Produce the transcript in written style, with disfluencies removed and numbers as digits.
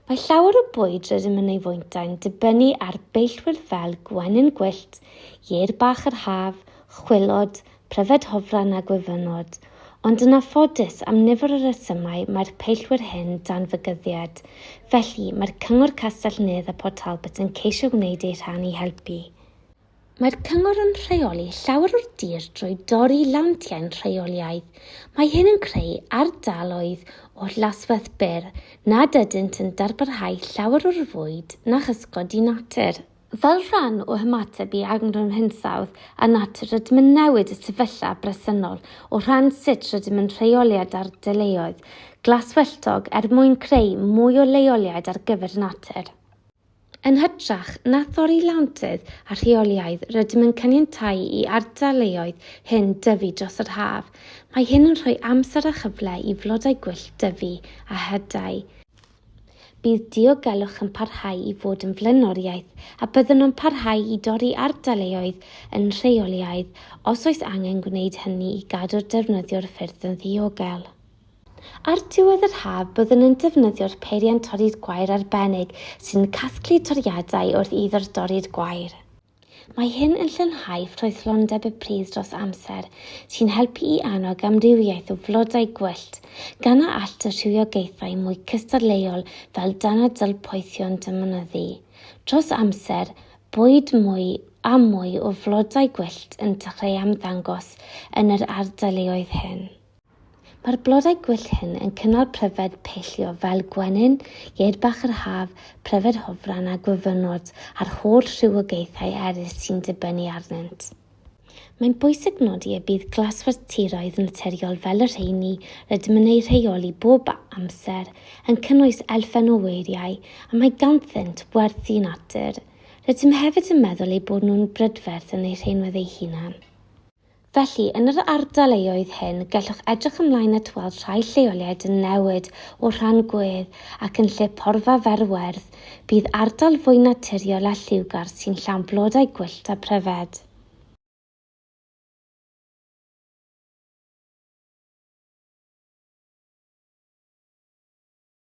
Mae llawer o bwyd rydym yn ei fwyntau'n dibynnu ar beillwyr fel gwenyn gwyllt, ieir bach yr haf, chwilod, pryfed hofran a gwyfynod. Ond yn anffodus, am nifer o resymau, mae'r peillwyr hyn dan fygyddiad. Felly, mae'r Cyngor Castell-nedd a Port Talbot yn ceisio gwneud eu rhan i helpu. Mae'r cyngor yn rheoli llawer o'r dir drwy dorri lawntiau'n rheoliaidd. Mae hyn yn creu ardaloedd o laswellt byr nad ydynt yn darparhau llawer o'r fwyd na chysgod i natur. Fel rhan o hymateb i argyfwng hinsawdd a natur rydym yn newid y sefyllfa bresennol o rhan sut rydym yn rheoli ardaloedd glaswelltog er mwyn creu mwy o leoliad ar gyfer natur. Yn hytrach na thorri lawntydd a rheoliaidd, rydym yn caniatáu i ardaloedd hyn dyfu dros yr haf. Mae hyn yn rhoi amser a chyfle i flodau gwyllt dyfu a hadau. Bydd diogelwch yn parhau i fod yn flaenoriaeth a byddwn yn parhau i dorri ardaloedd yn rheoliaidd os oes angen gwneud hynny i gadw'r defnyddio'r ffyrdd yn ddiogel. Ar diwedd yr haf, byddwn yn defnyddio'r peiriant torri'r gwair arbennig sy'n casglu toriadau wrth iddo'r dorri'r gwair. Mae hyn yn llynhau ffrwythlondeb y pridd dros amser, sy'n helpu i annog amrywiaeth o flodau gwyllt, gan na all y rhywogaethau mwy cystadleuol fel danadl poethion dymunyddu. Dros amser, bwyd mwy a mwy o flodau gwyllt yn dechrau ymddangos yn yr ardaloedd hyn. Mae'r blodau gwyllt hyn yn cynnal pryfed peillio fel gwenyn, ieir bach yr haf, pryfed hofran a gwyfynod a'r holl rhywogaethau eraill sy'n dibynnu arnynt. Mae'n bwysig nodi y bydd glaswelltiroedd naturiol fel y rheini rydym yn eu rheoli bob amser yn cynnwys elfen o weiriau a mae ganddynt werth i natur. Rydym hefyd yn meddwl eu bod nhw'n brydferth yn eu rhinwedd eu hunain. Felly, yn yr ardaloedd hyn, gallwch edrych ymlaen at weld rhai lleoliad yn newid o rhan gwedd ac yn lle porfa ferwerdd, bydd ardal fwy naturiol a lliwgar sy'n llawn blodau gwyllt a pryfed.